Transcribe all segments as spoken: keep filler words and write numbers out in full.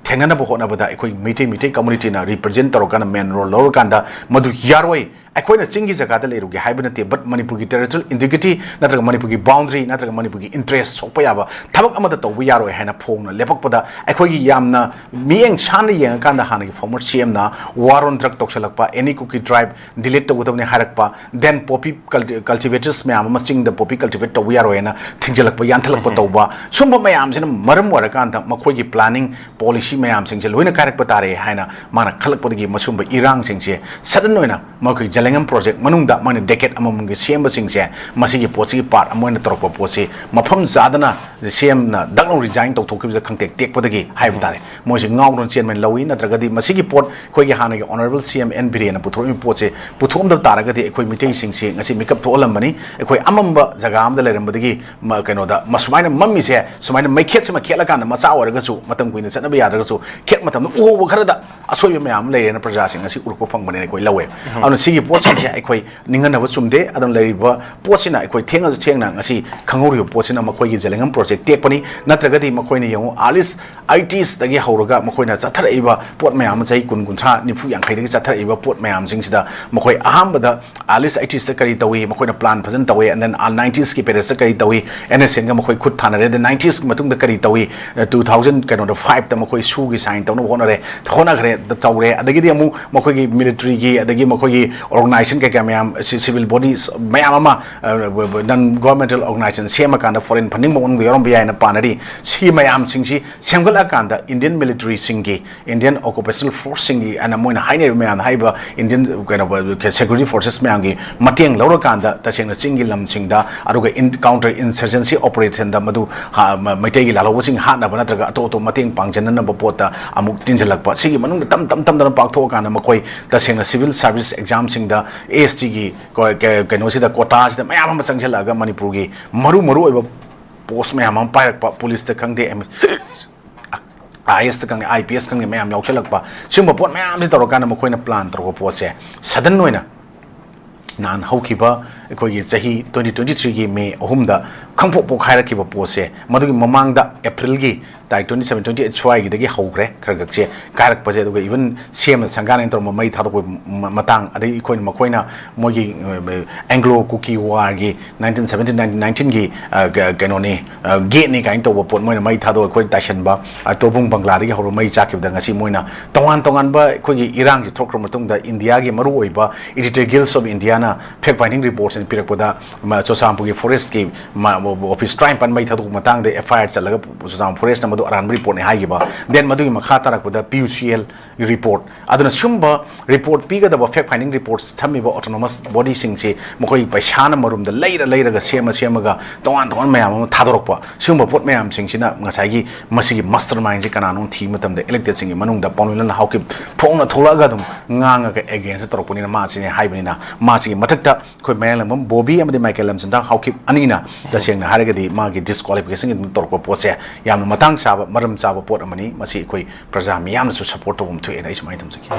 ꯊꯦꯡꯅꯅꯕ ꯍꯣꯠꯅꯕꯗ ꯑꯩꯈꯣꯏ ꯃꯩꯇꯩ ꯃꯩꯇꯩ ꯀꯝꯃꯨꯅꯤꯇꯤꯅ ꯔꯤꯄ꯭ꯔꯖꯦꯟ ꯇꯧꯔꯀꯥꯟꯗ ꯃꯦꯟ ꯔꯣꯜ ꯂꯧꯔꯀꯥꯟꯗ ꯃꯗꯨ ꯌꯥꯔꯣꯏ꯫ ꯑꯩꯈꯣꯏꯅ ꯆꯤꯡꯒꯤ ꯖꯒꯥꯗ ꯂꯩꯔꯨꯒꯦ ꯍꯥꯏꯕ ꯅꯠꯇꯦ, ꯕꯠ ꯃꯅꯤꯄꯨꯔꯒꯤ ꯇꯦꯔꯤꯇꯣꯔꯤꯌꯦꯜ ꯏꯟꯇꯤꯒ꯭ꯔꯤꯇꯤ ꯅꯠꯇ꯭ꯔꯒ ꯃꯅꯤꯄꯨꯔꯒꯤ ꯕꯥꯎꯟꯗꯔꯤ ꯅꯠꯇ꯭ꯔꯒ ꯃꯅꯤꯄꯨꯔꯒꯤ ꯏꯟꯇꯔꯦꯁ ꯁꯣꯛꯄ ꯌꯥꯕ ꯊꯕꯛ ꯑꯃꯠꯇ ꯇꯧꯕ ꯌꯥꯔꯣꯏ ꯍꯥꯏꯅ ꯐꯣꯡꯅ ꯂꯦꯞꯄꯛꯄꯗ, ꯑꯩꯈꯣꯏꯒꯤ ꯌꯥꯝꯅ ꯃꯤꯠꯌꯦꯡ ꯁꯥꯟꯅ ꯌꯦꯡꯉꯀꯥꯟꯗ ꯍꯥꯟꯅꯒꯤ ꯐꯣꯔꯃꯔ ꯁꯤ ꯑꯦꯝꯅ war on drug ꯇꯧꯁꯜꯂꯛꯄ, ꯑꯦꯅꯤ ꯀꯨꯀꯤ ꯇ꯭ꯔꯥꯏꯕ ꯗꯤꯂꯤꯠ ꯇꯧꯒꯗꯕꯅꯤ ꯍꯥꯏꯔꯛꯄ, ꯗꯦꯟ ꯄꯣꯄꯤ ꯀꯜꯇꯤꯚꯦꯇꯔꯁ ꯃꯌꯥꯝ ꯑꯃ ꯆꯤꯡꯗ ꯄꯣꯄꯤ ꯀꯜꯇꯤꯚꯦꯠ ꯇꯧꯕ ꯌꯥꯔꯣꯏ ꯍꯥꯏꯅ ꯊꯤꯡꯖꯤꯜꯂꯛꯄ, ꯌꯥꯟꯊꯠꯂꯛꯄ ꯇꯧꯕ, ꯁꯨꯝꯕ ꯃꯌꯥꯝꯁꯤꯅ ꯃꯔꯝ ꯑꯣꯏꯔꯀꯥꯟꯗ ꯃꯈꯣꯏꯒꯤ ꯄ꯭ꯂꯥꯅꯤꯡ ꯄꯣꯂꯤꯁꯤ ꯃꯌꯥꯝꯁꯤꯡꯁꯦ ꯂꯣꯏꯅ ꯀꯥꯏꯔꯛꯄ ꯇꯥꯔꯦ ꯍꯥꯏꯅ ꯃꯥꯅ ꯈꯜꯂꯛꯄꯗꯒꯤ ꯃꯁꯨꯝꯕ ꯏꯔꯥꯡꯁꯤꯡꯁꯦ ꯁꯗꯟ ꯑꯣꯏꯅ ꯃꯈꯣꯏ ꯖꯦꯂꯦꯡꯉꯝ ꯄ꯭ꯔꯣꯖꯦꯛ ꯃꯅꯨꯡꯗ ꯃꯣꯏꯅ ꯗꯦꯀꯦꯠ ꯑꯃꯃꯝꯒꯤ ꯁꯦꯝꯕꯁꯤꯡꯁꯦ, ꯃꯁꯤꯒꯤ ꯄꯣꯠꯁꯤꯒꯤ ꯄꯥꯔꯠ ꯑꯃ ꯑꯣꯏꯅ ꯇꯧꯔꯛꯄ ꯄꯣꯠꯁꯤ ꯃꯐꯝ ꯆꯥꯗꯅ ꯁꯤ ꯑꯦꯝꯅ ꯗꯛ ꯂꯥꯎ ꯔꯤꯖꯥꯏꯟ ꯇꯧꯊꯣꯛꯈꯤꯕꯁꯦ ꯈꯪꯇꯦꯛ ꯇꯦꯛꯄꯗꯒꯤ ꯍꯥꯏꯕ ꯇꯥꯔꯦ꯫ ꯃꯣꯏꯁꯦ ꯉꯥꯎꯗꯨꯅ ꯆꯦꯟꯕꯅ ꯂꯧꯏ, ꯅꯠꯇ꯭ꯔꯒꯗꯤ ꯃꯁꯤꯒꯤ ꯄꯣꯠ ꯑꯩꯈꯣꯏꯒꯤ ꯍꯥꯟꯅꯒꯤ ꯑꯣꯅꯔꯦꯕꯜ ꯁꯤ ꯑꯦꯝ ꯑꯦꯟ ꯕꯤꯔꯦꯟꯅ ꯄꯨꯊꯣꯔꯛꯏꯕ ꯄꯣꯠꯁꯦ ꯄꯨꯊꯣꯛꯑꯝꯗꯕ ꯇꯥꯔꯒꯗꯤ ꯑꯩꯈꯣꯏ ꯃꯤꯇꯩꯁꯤꯡꯁꯤ ꯉꯁꯤ ꯃꯤꯀꯞ ꯊꯣꯛꯍꯜꯂꯝꯕꯅꯤ꯫ ꯑꯩꯈꯣꯏ ꯑꯃꯝꯕ ꯖꯒꯥ ꯑꯃꯗ ꯂꯩꯔꯝꯕꯗꯒꯤ ꯃ-, ꯀꯩꯅꯣꯗ ꯃꯁꯨꯃꯥꯏꯅ ꯃꯝꯃꯤꯁꯦ, ꯁꯨꯃꯥꯏꯅ ꯃꯩꯈꯦꯠꯁꯤꯃ ꯈꯦꯠꯂꯀꯥꯟꯗ ꯃꯆꯥ ꯑꯣꯏꯔꯒꯁꯨ, ꯃꯇꯝ ꯀꯨꯏꯅ ꯆꯠꯅꯕ ꯌꯥꯗ꯭ꯔꯒꯁꯨ, ꯈꯦꯠ ꯃꯇꯝꯗ ꯎꯍꯧꯕ ꯈꯔꯗ ꯑꯁꯣꯏꯕ ꯃꯌꯥꯝ ꯑꯃ ꯂꯩꯔꯦꯅ ꯄ꯭ꯔꯖꯥꯁꯤꯡ ꯉꯁꯤ ꯎꯔꯛꯄ ꯐꯪꯕꯅꯤꯅ ꯑꯩꯈꯣꯏ ꯂꯧꯋꯦ꯫ ꯑꯗꯨꯅ ꯁꯤꯒꯤ ꯄꯣꯠꯁꯤꯡꯁꯦ ꯑꯩꯈꯣꯏ ꯅꯤꯡꯍꯟꯅꯕ ꯆꯨꯝꯗꯦ꯫ ꯑꯗꯨꯅ ꯂꯩꯔꯤꯕ ꯄꯣꯠꯁꯤꯅ ꯑꯩꯈꯣꯏ ꯊꯦꯡꯉꯁꯨ ꯊꯦꯡꯅ ꯉꯁꯤ ꯈꯪꯍꯧꯔꯤꯕ ꯄꯣꯠꯁꯤꯅ ꯃꯈꯣꯏꯒꯤ ꯖꯦꯂꯦꯡꯉꯝ ꯄ꯭ꯔꯣꯖꯦꯛ ꯇꯦꯛꯄꯅꯤ꯫ ꯅꯠꯇ꯭ꯔꯒꯗꯤ ꯃꯈꯣꯏꯅ ꯌꯦꯡꯉꯨ, ꯑꯥꯔꯂꯤꯁ ꯑꯩꯇꯤꯁꯇꯒꯤ ꯍꯧꯔꯒ ꯃꯈꯣꯏꯅ ꯆꯠꯊꯔꯛꯏꯕ ꯄꯣꯠ ꯃꯌꯥꯝ ꯑꯃ, ꯆꯍꯤ ꯀꯨꯟ, ꯀꯨꯟꯊ꯭ꯔꯥ, ꯅꯤꯐꯨ, ꯌꯥꯡꯈꯩꯗꯒꯤ ꯆꯠꯊꯔꯛꯏꯕ ꯄꯣꯠ ꯃꯌꯥꯝꯁꯤꯡꯁꯤꯗ ꯃꯈꯣꯏ ꯑꯍꯥꯟꯕꯗ ꯑꯥꯔꯂꯤꯁ ꯑꯩꯇꯤꯁꯇ ꯀꯔꯤ ꯇꯧꯏ, ꯃꯈꯣꯏꯅ ꯄ꯭ꯂꯥꯟ ꯐꯖꯅ ꯇꯧꯏ, and then ꯅꯥꯏꯟꯇꯤꯁꯀꯤ ꯄꯦꯔꯤꯌꯗꯇ ꯀꯔꯤ ꯇꯧꯏ, ꯑꯦꯟ ꯑꯦꯁ ꯑꯦꯟꯒ ꯃꯈꯣꯏ ꯈꯨꯠ ꯊꯥꯅꯔꯦ, ꯑꯗ ꯅꯥꯏꯟꯇꯤꯁꯀꯤ ꯃꯇꯨꯡꯗ ꯀꯔꯤ ꯇꯧꯏ, ꯇꯨ ꯊꯥꯎꯖꯟ ꯀꯩꯅꯣꯗ ꯐꯥꯏꯚꯇ ꯃꯈꯣꯏ ꯁꯨꯒꯤ ꯁꯥꯏꯟ ꯇꯧꯅꯕ ꯍꯣꯠꯅꯔꯦ, ꯍꯣꯠꯅꯈ꯭ꯔꯦ, ꯇꯧꯔꯦ꯫ ꯑꯗꯒꯤꯗꯤ ꯑꯃꯨꯛ ꯃꯈꯣꯏꯒꯤ ꯃꯤꯂꯤꯇꯔꯤꯒꯤ, ꯑꯗꯒꯤ ꯃꯈꯣꯏꯒꯤ ꯑꯣꯔꯒꯅꯥꯏꯖꯦꯁꯟ ꯀꯩꯀꯥ ꯃꯌꯥꯝ, ꯁꯤ-, ꯁꯤꯚꯤꯜ ꯕꯣꯗꯤꯁ ꯃꯌꯥꯝ ꯑꯃ, ꯑ, ꯅꯟ ꯒꯣꯚꯔꯟꯃꯦꯟꯇꯦꯜ ꯑꯣꯔꯒꯅꯥꯏꯖꯦꯁꯟ ꯁꯦꯝꯃꯀꯥꯟꯗ ꯐꯣꯔꯦꯟ ꯐꯟꯗꯤꯡ ꯃꯑꯣꯡꯗ ꯌꯥꯎꯔꯝꯕ ꯌꯥꯏꯅ ꯄꯥꯅꯔꯤ꯫ ꯁꯤ ꯃꯌꯥꯝꯁꯤꯡꯁꯤ ꯁꯦꯝꯒꯠꯂꯛꯑꯀꯥꯟꯗ ꯏꯟꯗꯤꯌꯟ ꯃꯤꯂꯤꯇꯔꯤꯁꯤꯡꯒꯤ, ꯏꯟꯗꯤꯌꯟ ꯑꯣꯀꯨꯄꯦꯁꯅꯦꯜ ꯐꯣꯔꯁꯁꯤꯡꯒꯤ ꯑꯅ ꯃꯣꯏꯅ ꯍꯥꯏꯅꯔꯤꯕ ꯃꯌꯥꯝ, ꯍꯥꯏꯔꯤꯕ ꯏꯟꯗꯤꯌꯟ ꯀꯩꯅꯣ, ꯁꯦꯀ꯭ꯌꯨꯔꯤꯇꯤ ꯐꯣꯔꯁꯦꯁ ꯃꯌꯥꯝꯒꯤ ꯃꯇꯦꯡ ꯂꯧꯔꯀꯥꯟꯗ ꯇꯁꯦꯡꯅ ꯆꯤꯡꯒꯤ ꯂꯝꯁꯤꯡꯗ ꯑꯗꯨꯒ ꯏꯟ-, ꯀꯥꯎꯟꯇꯔ ꯏꯟꯁꯔꯖꯦꯟꯁꯤ ꯑꯣꯄꯔꯦꯁꯟꯗ ꯃꯗꯨ ꯍꯥ-, ꯃ-, ꯃꯩꯇꯩꯒꯤ ꯂꯥꯜꯍꯧꯕꯁꯤꯡ ꯍꯥꯠꯅꯕ ꯅꯠꯇ꯭ꯔꯒ ꯑꯇꯣꯞ ꯑꯇꯣꯞꯄ ꯃꯇꯦꯡ ꯄꯥꯡꯖꯅꯅꯕ ꯄꯣꯠꯇ ꯑꯃꯨꯛ ꯇꯤꯟꯁꯤꯜꯂꯛꯄ꯫ ꯁꯤꯒꯤ ꯃꯅꯨꯡꯗ ꯇꯝ ꯇꯝ ꯇꯝꯗꯅ ꯄꯥꯛꯊꯣꯛꯑꯀꯥꯟꯗ ꯃꯈꯣꯏ ꯇꯁꯦꯡꯅ ꯁꯤꯚꯤꯜ ꯁꯥꯔꯚꯤꯁ ꯑꯦꯛꯖꯥꯝꯁꯤꯡꯗ ꯑꯦꯁ ꯇꯤꯒꯤ ꯀꯣ-, ꯀ-, ꯀꯩꯅꯣꯁꯤꯗ ꯀꯣꯇꯥꯁꯤꯗ ꯃꯌꯥꯝ ꯑꯃ ꯆꯪꯁꯤꯜꯂꯛꯑꯒ ꯃꯅꯤꯄꯨꯔꯒꯤ ꯃꯔꯨ ꯃꯔꯨ ꯑꯣꯏꯕ ꯄꯣꯁ ꯃꯌꯥꯝ ꯑꯃ ꯄꯥꯏꯔꯛꯄ, ꯄꯨꯂꯤꯁꯇ ꯈꯪꯗꯦ, ꯑꯦꯝ-, ꯑꯥꯏ ꯑꯦꯁꯇ ꯈꯪꯗꯦ, ꯑꯥꯏ ꯄꯤ ꯑꯦꯁ ꯈꯪꯗꯦ, ꯃꯌꯥꯝ ꯌꯥꯎꯁꯜꯂꯛꯄ꯫ ꯁꯤꯒꯨꯝꯕ ꯄꯣꯠ ꯃꯌꯥꯝꯁꯤ ꯇꯧꯔꯀꯥꯟꯗ ꯃꯈꯣꯏꯅ ꯄ꯭ꯂꯥꯟ ꯇꯧꯔꯛꯄ ꯄꯣꯠꯁꯦ ꯁꯗꯟ ꯑꯣꯏꯅ ꯅꯍꯥꯟ ꯍꯧꯈꯤꯕ ꯑꯩꯈꯣꯏꯒꯤ ꯆꯍꯤ twenty twenty threeꯒꯤ May ꯑꯍꯨꯝꯗ ꯈꯪꯄꯣꯛ ꯄꯣꯛꯈꯥꯏꯔꯛꯈꯤꯕ ꯄꯣꯠꯁꯦ, ꯃꯗꯨꯒꯤ ꯃꯃꯥꯡꯗ Aprilꯒꯤ ꯇꯥꯔꯤꯛ twenty seven, twenty eight ꯁ꯭ꯋꯥꯏꯒꯤꯗꯒꯤ ꯍꯧꯈ꯭ꯔꯦ ꯈꯔ ꯈꯛꯁꯦ ꯀꯥꯏꯔꯛꯄꯁꯦ꯫ ꯑꯗꯨꯒ even ꯁꯦꯝꯅ ꯁꯪꯒꯥꯅꯦꯅ ꯇꯧꯔꯝꯕ ꯃꯩ ꯊꯥꯗꯣꯛꯄꯒꯤ ꯃ-, ꯃꯇꯥꯡ, ꯑꯗꯩ ꯑꯩꯈꯣꯏꯅ, ꯃꯈꯣꯏꯅ ꯃꯣꯏꯒꯤ, ꯑ, Anglo Kuki Warꯒꯤ nineteen seventeen, nineteen nineteenꯒꯤ, ꯑ, ꯀ-, ꯀꯩꯅꯣꯅꯤ, ꯑ, gateꯅꯤ ꯀꯥꯏꯅ ꯇꯧꯕ ꯄꯣꯠ ꯃꯣꯏꯅ ꯃꯩ ꯊꯥꯗꯣꯛꯑꯒ ꯑꯩꯈꯣꯏ ꯇꯥꯏꯁꯟꯕ, ꯑ, ꯇꯣꯕꯨꯡ ꯕꯪꯒ꯭ꯂꯥꯗꯒꯤ ꯍꯧꯔꯒ ꯃꯩ ꯆꯥꯛꯈꯤꯕꯗ ꯉꯁꯤ ꯃꯣꯏꯅ ꯇꯣꯉꯥꯟ ꯇꯣꯉꯥꯟꯕ ꯑꯩꯈꯣꯏꯒꯤ ꯏꯔꯥꯡꯁꯤ ꯊꯣꯛꯈ꯭ꯔ ꯃꯇꯨꯡꯗ ꯏꯟꯗꯤꯌꯥꯒꯤ ꯃꯔꯨꯑꯣꯏꯕ Editor Guilds of Indiaꯅ fact finding reports ꯑꯅ ꯄꯤꯔꯛꯄꯗ, ꯃ-, ꯆꯨꯔꯆꯥꯟꯄꯨꯔꯒꯤ forestꯀꯤ ꯃ-, office ꯇꯔꯥꯅꯤꯄꯥꯟ ꯃꯩ ꯊꯥꯗꯣꯛꯄ ꯃꯇꯥꯡꯗ F I R ꯆꯠꯂꯒ ꯆꯨꯔꯆꯥꯟꯄꯨꯔ forestꯅ ꯃꯗꯨ ꯑꯔꯥꯟꯕ reportꯅꯤ ꯍꯥꯏꯈꯤꯕ꯫ Then ꯃꯗꯨꯒꯤ ꯃꯈꯥ ꯇꯥꯔꯛꯄꯗ P U C L report, ꯑꯗꯨꯅ ꯁꯨꯝꯕ report ꯄꯤꯒꯗꯕ fact finding reports ꯊꯝꯃꯤꯕ autonomous bodyꯁꯤꯡꯁꯤ ꯃꯈꯣꯏ ꯄꯩꯁꯥꯅ ꯃꯔꯨꯝꯗ ꯂꯩꯔ ꯂꯩꯔꯒ ꯁꯦꯝꯃ ꯁꯦꯝꯃꯒ ꯇꯣꯉꯥꯟ ꯇꯣꯉꯥꯟꯕ ꯃꯌꯥꯝ ꯑꯃ ꯊꯥꯗꯣꯔꯛꯄ, ꯁꯤꯒꯨꯝꯕ ꯄꯣꯠ ꯃꯌꯥꯝꯁꯤꯡꯁꯤꯅ ꯉꯁꯥꯏꯒꯤ ꯃꯁꯤꯒꯤ mastermindꯁꯤ ꯀꯅꯥꯅꯣ ꯊꯤꯕ ꯃꯇꯝꯗ electedꯁꯤꯡꯒꯤ ꯃꯅꯨꯡꯗ ꯄꯥꯎꯂꯤꯅꯟ ꯍꯥꯎꯀꯤꯞ ꯐꯣꯡꯅ ꯊꯣꯛꯂꯛꯑꯒ ꯑꯗꯨꯝ ꯉꯥꯡꯉꯒ against ꯇꯧꯔꯛꯄꯅꯤꯅ ꯃꯥꯁꯤꯅꯦ ꯍꯥꯏꯕꯅꯤꯅ, ꯃꯥꯁꯤꯒꯤ ꯃꯊꯛꯇ ꯑꯩꯈꯣꯏ ꯃꯌꯥꯡꯂꯝꯕꯝ ꯕꯣꯕꯤ ꯑꯃꯗꯤ ꯃꯥꯏꯀꯦꯜ ꯂꯝꯖꯤꯡꯊꯥꯡ ꯍꯥꯎꯀꯤꯞ ꯑꯅꯤꯅ ꯇꯁꯦꯡꯅ ꯍꯥꯏꯔꯒꯗꯤ ꯃꯥꯒꯤ disqualificationꯒꯤ ꯑꯗꯨꯝ ꯇꯧꯔꯛꯄ ꯄꯣꯠꯁꯦ ꯌꯥꯝꯅ ꯃꯇꯥꯡ ꯆꯥꯕ, ꯃꯔꯝ ꯆꯥꯕ ꯄꯣꯠ ꯑꯃꯅꯤ꯫ ꯃꯁꯤ ꯑꯩꯈꯣꯏ ꯄ꯭ꯔꯖꯥ ꯃꯤꯌꯥꯝꯅꯁꯨ support ꯇꯧꯕ ꯑꯃ ꯊꯣꯛꯑꯦꯅ ꯑꯩ ꯁꯨꯃꯥꯏꯅ ꯊꯝꯖꯒꯦ꯫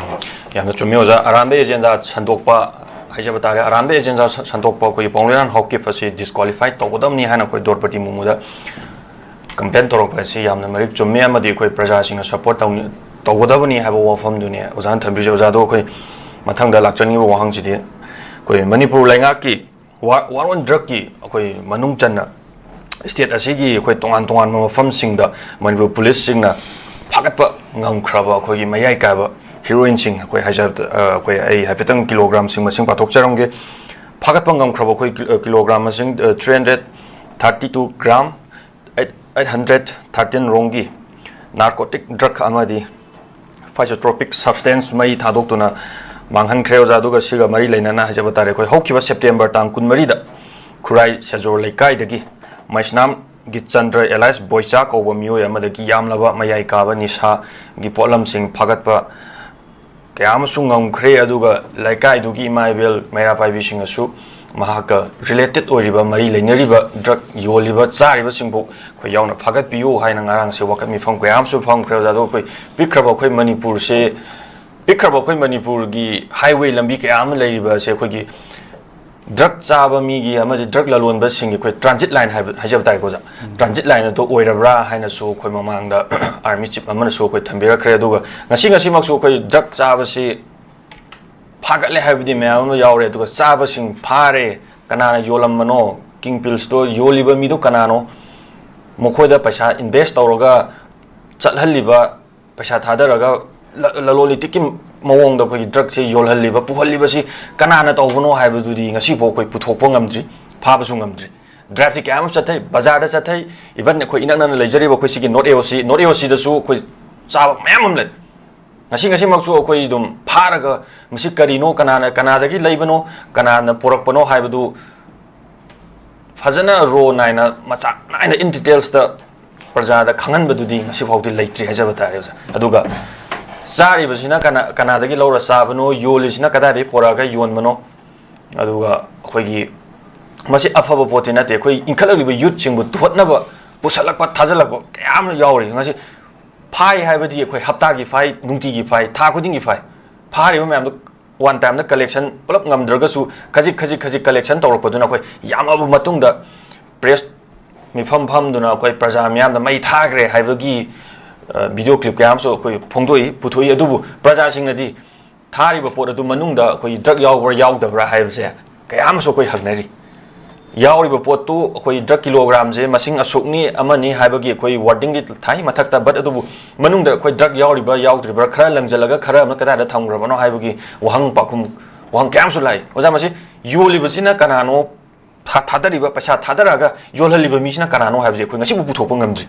ꯌꯥꯝꯅ ꯆꯨꯝꯃꯤ ꯑꯣꯖꯥ꯫ ꯑꯔꯥꯟꯕ agenda ꯁꯟꯗꯣꯛꯄ ꯍꯥꯏꯖꯕ ꯇꯥꯔꯦ꯫ ꯑꯔꯥꯟꯕ agenda ꯁ-, ꯁꯟꯗꯣꯛꯄ ꯑꯩꯈꯣꯏꯒꯤ ꯄꯥꯎꯂꯤꯅꯟ ꯍꯥꯎꯀꯤꯞ ꯑꯁꯤ disqualify ꯇꯧꯒꯗꯕꯅꯤ ꯍꯥꯏꯅ ꯑꯩꯈꯣꯏ ꯗ꯭ꯔꯧꯄꯗꯤ ꯃꯨꯔꯃꯨꯗ complain ꯇꯧꯔꯛꯄ ꯑꯁꯤ ꯌꯥꯝꯅ ꯃꯔꯤꯛ ꯆꯨꯝꯃꯤ ꯑꯃꯗꯤ ꯑꯩꯈꯣꯏ ꯄ꯭ꯔꯖꯥꯁꯤꯡꯅ support ꯇꯧꯅꯤ-, ꯇꯧꯒꯗꯕꯅꯤ ꯍꯥꯏꯕ ꯋꯥꯐꯝꯗꯨꯅꯤ ꯑꯣꯖꯥꯅ ꯊꯝꯕꯤꯔꯤꯁꯦ꯫ ꯑꯣꯖꯥꯗꯣ ꯑꯩꯈꯣꯏ ꯃꯊꯪꯗ ꯂꯥꯛꯆꯅꯤꯡꯉꯤꯕ ꯋꯥꯍꯪꯁꯤꯗꯤ ꯑꯩꯈꯣꯏ ꯃꯅꯤꯄꯨꯔ ꯂꯩꯉꯥꯛꯀꯤ war, war on drugꯀꯤ ꯑꯩꯈꯣꯏ ꯃꯅꯨꯡ ꯆꯟꯅ state ꯑꯁꯤꯒꯤ ꯑꯩꯈꯣꯏ ꯇꯣꯉꯥꯟ ꯇꯣꯉꯥꯟꯕ ꯃꯐꯝꯁꯤꯡꯗ ꯃꯅꯤꯄꯨꯔ policeꯁꯤꯡꯅ ꯐꯥꯒꯠꯄ ꯉꯝꯈ꯭ꯔꯕ ꯑꯩꯈꯣꯏꯒꯤ ꯃꯌꯥꯏ ꯀꯥꯏꯕ heroineꯁꯤꯡ ꯑꯩꯈꯣꯏ ꯍꯥꯏꯖ-, ꯑ, ꯑꯩꯈꯣꯏ, ꯑꯩ ꯍꯥꯏꯐꯦꯠꯇꯪ kilogramꯁꯤꯡ ꯃꯁꯤꯡ ꯄꯥꯊꯣꯛꯆꯔꯝꯒꯦ꯫ ꯐꯥꯒꯠꯄ ꯉꯝꯈ꯭ꯔꯕ ꯑꯩꯈꯣꯏ ꯀꯤ-, ꯑ, kilogram ꯃꯁꯤꯡ, ꯑ, three hundred thirty two gram, eight, eight hundred thirteen ꯔꯣꯝꯒꯤ narcotic drug ꯑꯃꯗꯤ psychotropic substance ꯃꯩ ꯊꯥꯗꯣꯛꯇꯨꯅ ꯃꯥꯡꯍꯟꯈ꯭ꯔꯦ ꯑꯣꯖꯥ꯫ ꯑꯗꯨꯒ ꯁꯤꯒ ꯃꯔꯤ ꯂꯩꯅꯅ ꯍꯥꯏꯖꯕ ꯇꯥꯔꯦ, ꯑꯩꯈꯣꯏ ꯍꯧꯈꯤꯕ September ꯇꯥꯡ ꯀꯨꯟꯃꯔꯤꯗ ꯈꯨꯔꯥꯏ ꯁꯦꯖꯣꯔ ꯂꯩꯀꯥꯏꯗꯒꯤ ꯃꯩꯁꯅꯥꯝ ꯒꯤꯠꯆꯟꯗ꯭ꯔ alias ꯕꯣꯏꯆꯥ ꯀꯧꯕ ꯃꯤꯑꯣꯏ ꯑꯃꯗꯒꯤ ꯌꯥꯝꯂꯕ ꯃꯌꯥꯏ ꯀꯥꯕ ꯅꯤꯁꯥꯒꯤ ꯄꯣꯠꯂꯝꯁꯤꯡ ꯐꯥꯒꯠꯄ ꯀꯌꯥ ꯑꯃꯁꯨ ꯉꯝꯈ꯭ꯔꯦ꯫ ꯑꯗꯨꯒ ꯂꯩꯀꯥꯏꯗꯨꯒꯤ ꯏꯃꯥ ꯏꯕꯦꯜ ꯃꯩꯔꯥ ꯄꯥꯏꯕꯤꯁꯤꯡꯅꯁꯨ ꯃꯍꯥꯛꯀ related ꯑꯣꯏꯔꯤꯕ, ꯃꯔꯤ ꯂꯩꯅꯔꯤꯕ drug ꯌꯣꯜꯂꯤꯕ, ꯆꯥꯔꯤꯕꯁꯤꯡꯕꯨ ꯑꯩꯈꯣꯏ ꯌꯥꯎꯅ ꯐꯥꯒꯠꯄꯤꯌꯨ ꯍꯥꯏꯅ ꯉꯔꯥꯡꯁꯦ ꯋꯥꯀꯠ ꯃꯤꯐꯝ ꯀꯌꯥ ꯑꯃꯁꯨ ꯐꯝꯈ꯭ꯔꯦ ꯑꯣꯖꯥ꯫ ꯑꯗꯣ ꯑꯩꯈꯣꯏ ꯄꯤꯛꯈ꯭ꯔꯕ ꯑꯩꯈꯣꯏ ꯃꯅꯤꯄꯨꯔꯁꯦ, ꯄꯤꯛꯈ꯭ꯔꯕ ꯑꯩꯈꯣꯏ ꯃꯅꯤꯄꯨꯔꯒꯤ highway ꯂꯝꯕꯤ ꯀꯌꯥ ꯑꯃ ꯂꯩꯔꯤꯕ ꯑꯁꯦ ꯑꯩꯈꯣꯏꯒꯤ ꯗ꯭ꯔꯒ ꯆꯥꯕ ꯃꯤꯒꯤ ꯑꯃꯗꯤ ꯗ꯭ꯔꯒ ꯂꯂꯣꯟꯕꯁꯤꯡꯒꯤ ꯑꯩꯈꯣꯏ ꯇ꯭ꯔꯥꯟꯖꯤꯠ ꯂꯥꯏꯟ ꯍꯥꯏꯕ, ꯍꯥꯏꯖꯕ ꯇꯥꯔꯦꯀꯣ ꯑꯣꯖꯥ, ꯇ꯭ꯔꯥꯟꯖꯤꯠ ꯂꯥꯏꯟ ꯑꯗꯨ ꯑꯣꯏꯔꯕ꯭ꯔꯥ ꯍꯥꯏꯅꯁꯨ ꯑꯩꯈꯣꯏ ꯃꯃꯥꯡꯗ ꯑꯥꯔꯃꯤ ꯆꯤꯐ ꯑꯃꯅꯁꯨ ꯑꯩꯈꯣꯏ ꯊꯝꯕꯤꯔꯛꯈ꯭ꯔꯦ꯫ ꯑꯗꯨꯒ ꯉꯁꯤ ꯉꯁꯤꯃꯛꯁꯨ ꯑꯩꯈꯣꯏ ꯗ꯭ꯔꯒ ꯆꯥꯕꯁꯤ ꯐꯥꯒꯠꯂꯦ ꯍꯥꯏꯕꯗꯤ ꯃꯌꯥꯝ ꯑꯃ ꯌꯥꯎꯔꯦ, ꯑꯗꯨꯒ ꯆꯥꯕꯁꯤꯡ ꯐꯥꯔꯦ, ꯀꯅꯥꯅ ꯌꯣꯜꯂꯝꯕꯅꯣ, ꯀꯤꯡ ꯄꯤꯜꯁꯇꯣ ꯌꯣꯜꯂꯤꯕ ꯃꯤꯗꯣ ꯀꯅꯥꯅꯣ, ꯃꯈꯣꯏꯗ ꯄꯩꯁꯥ ꯏꯟꯚꯦꯁ ꯇꯧꯔꯒ ꯆꯠꯍꯜꯂꯤꯕ, ꯄꯩꯁꯥ ꯊꯥꯗꯔꯒ ꯂ-, ꯂꯂꯣꯟ ꯏꯇꯤꯛꯀꯤ ꯃꯑꯣꯡꯗ ꯑꯩꯈꯣꯏꯒꯤ ꯗ꯭ꯔꯒꯁꯦ ꯌꯣꯜꯍꯜꯂꯤꯕ, ꯄꯨꯍꯜꯂꯤꯕꯁꯤ ꯀꯅꯥꯅ ꯇꯧꯕꯅꯣ ꯍꯥꯏꯕꯗꯨꯗꯤ ꯉꯁꯤꯐꯥꯎ ꯑꯩꯈꯣꯏ ꯄꯨꯊꯣꯛꯄ ꯉꯝꯗ꯭ꯔꯤ, ꯐꯥꯕꯁꯨ ꯉꯝꯗ꯭ꯔꯤ꯫ ꯗ꯭ꯔꯥꯏꯚꯇꯤ ꯀꯌꯥ ꯑꯃ ꯆꯠꯊꯩ, ꯕꯖꯥꯔꯗ ꯆꯠꯊꯩ, ꯏꯚꯟ ꯑꯩꯈꯣꯏ ꯏꯅꯛ ꯅꯛꯅ ꯂꯩꯖꯔꯤꯕ ꯑꯩꯈꯣꯏ ꯁꯤꯒꯤ ꯅꯣꯔꯠ ꯑꯦ ꯑꯣ ꯁꯤ, ꯅꯣꯔꯠ ꯑꯦ ꯑꯣ ꯁꯤꯗꯁꯨ ꯑꯩꯈꯣꯏ ꯆꯥꯕ ꯃꯌꯥꯝ ꯑꯃ ꯂꯩ꯫ ꯉꯁꯤ ꯉꯁꯤꯃꯛꯁꯨ ꯑꯩꯈꯣꯏ ꯑꯗꯨꯝ ꯐꯥꯔꯒ ꯃꯁꯤ ꯀꯔꯤꯅꯣ, ꯀꯅꯥꯅ, ꯀꯅꯥꯗꯒꯤ ꯂꯩꯕꯅꯣ, ꯀꯅꯥꯅ ꯄꯨꯔꯛꯄꯅꯣ ꯍꯥꯏꯕꯗꯨ ꯐꯖꯅ ꯔꯣ ꯅꯥꯏꯅ, ꯃꯆꯥꯛ ꯅꯥꯏꯅ, in details ꯇ ꯄ꯭ꯔꯖꯥꯗ ꯈꯪꯍꯟꯕꯗꯨꯗꯤ ꯉꯁꯤꯐꯥꯎꯗꯤ ꯂꯩꯇ꯭ꯔꯤ ꯍꯥꯏꯖꯕ ꯇꯥꯔꯦ ꯑꯣꯖꯥ꯫ ꯑꯗꯨꯒ ꯆꯥꯔꯤꯕꯁꯤꯅ ꯀꯅꯥ, ꯀꯅꯥꯗꯒꯤ ꯂꯧꯔ ꯆꯥꯕꯅꯣ, ꯌꯣꯜꯂꯤꯁꯤꯅ ꯀꯗꯥꯏꯗꯒꯤ ꯄꯨꯔꯛꯑꯒ ꯌꯣꯟꯕꯅꯣ, ꯑꯗꯨꯒ ꯑꯩꯈꯣꯏꯒꯤ ꯃꯁꯤ ꯑꯐꯕ ꯄꯣꯠꯇꯤ ꯅꯠꯇꯦ꯫ ꯑꯩꯈꯣꯏ ꯏꯟꯈꯠꯂꯛꯂꯤꯕ ꯌꯨꯠꯁꯤꯡꯕꯨ ꯇꯨꯍꯠꯅꯕ ꯄꯨꯁꯜꯂꯛꯄ, ꯊꯥꯖꯜꯂꯛꯄ ꯀꯌꯥ ꯑꯃ ꯌꯥꯎꯔꯤ꯫ ꯉꯁꯤ ꯐꯥꯏ ꯍꯥꯏꯕꯗꯤ ꯑꯩꯈꯣꯏ ꯍꯞꯇꯥꯒꯤ ꯐꯥꯏ, ꯅꯨꯡꯇꯤꯒꯤ ꯐꯥꯏ, ꯊꯥ ꯈꯨꯗꯤꯡꯒꯤ ꯐꯥꯏ꯫ ꯐꯥꯔꯤꯕ ꯃꯌꯥꯝꯗꯣ ꯋꯥꯟ ꯇꯥꯏꯝꯗ ꯀꯂꯦꯛꯁꯟ ꯄꯨꯂꯞ ꯉꯝꯗ꯭ꯔꯒꯁꯨ ꯈꯖꯤꯛ ꯈꯖꯤꯛ ꯈꯖꯤꯛ ꯀꯂꯦꯛꯁꯟ ꯇꯧꯔꯛꯄꯗꯨꯅ ꯑꯩꯈꯣꯏ ꯌꯥꯝꯃꯕ ꯃꯇꯨꯡꯗ ꯄ꯭ꯔꯦꯁ ꯃꯤꯐꯝ ꯐꯝꯗꯨꯅ ꯑꯩꯈꯣꯏ ꯄ꯭ꯔꯖꯥ ꯃꯤꯌꯥꯝꯗ ꯃꯩ ꯊꯥꯈ꯭ꯔꯦ ꯍꯥꯏꯕꯒꯤ, ꯑ, ꯚꯤꯗꯤꯑꯣ ꯀ꯭ꯂꯤꯞ ꯀꯌꯥ ꯑꯃꯁꯨ ꯑꯩꯈꯣꯏ ꯐꯣꯡꯗꯣꯛꯏ, ꯄꯨꯊꯣꯛꯏ꯫ ꯑꯗꯨꯕꯨ ꯄ꯭ꯔꯖꯥꯁꯤꯡꯅꯗꯤ ꯊꯥꯔꯤꯕ ꯄꯣꯠ ꯑꯗꯨ ꯃꯅꯨꯡꯗ ꯑꯩꯈꯣꯏꯒꯤ ꯗ꯭ꯔꯒ ꯌꯥꯎꯕ꯭ꯔꯥ ꯌꯥꯎꯗꯕ꯭ꯔꯥ ꯍꯥꯏꯕꯁꯦ ꯀꯌꯥ ꯑꯃꯁꯨ ꯑꯩꯈꯣꯏ ꯍꯪꯅꯔꯤ꯫ ꯌꯥꯎꯔꯤꯕ ꯄꯣꯠꯇꯨ ꯑꯩꯈꯣꯏ ꯗ꯭ꯔꯒ ꯀꯤꯂꯣꯒ꯭ꯔꯥꯝꯁꯦ ꯃꯁꯤꯡ ꯑꯁꯨꯛꯅꯤ ꯑꯃꯅꯤ ꯍꯥꯏꯕꯒꯤ ꯑꯩꯈꯣꯏ ꯋꯥꯔꯗꯤꯡꯗꯤ ꯊꯥꯏ ꯃꯊꯛꯇ, but ꯑꯗꯨꯕꯨ ꯃꯅꯨꯡꯗ ꯑꯩꯈꯣꯏ ꯗ꯭ꯔꯒ ꯌꯥꯎꯔꯤꯕ꯭ꯔꯥ ꯌꯥꯎꯗ꯭ꯔꯤꯕ꯭ꯔꯥ, ꯈꯔ ꯂꯪꯁꯤꯜꯂꯒ ꯈꯔ ꯑꯃꯅ ꯀꯗꯥꯏꯗ ꯊꯝꯈ꯭ꯔꯕꯅꯣ ꯍꯥꯏꯕꯒꯤ ꯋꯥꯍꯪ ꯄꯥꯎꯈꯨꯝ, ꯋꯥꯍꯪ ꯀꯌꯥ ꯑꯃꯁꯨ ꯂꯥꯛꯏ꯫ ꯑꯣꯖꯥ, ꯃꯁꯤ ꯌꯣꯜꯂꯤꯕꯁꯤꯅ ꯀꯅꯥꯅꯣ? ꯊꯥ-, ꯊꯥꯗꯔꯤꯕ, ꯄꯩꯁꯥ ꯊꯥꯗꯔꯛꯑꯒ ꯌꯣꯜꯍꯜꯂꯤꯕ ꯃꯤꯁꯤꯅ ꯀꯅꯥꯅꯣ ꯍꯥꯏꯕꯁꯦ ꯑꯩꯈꯣꯏ ꯉꯁꯤꯕꯨ ꯄꯨꯊꯣꯛꯄ ꯉꯝꯗ꯭ꯔꯤ꯫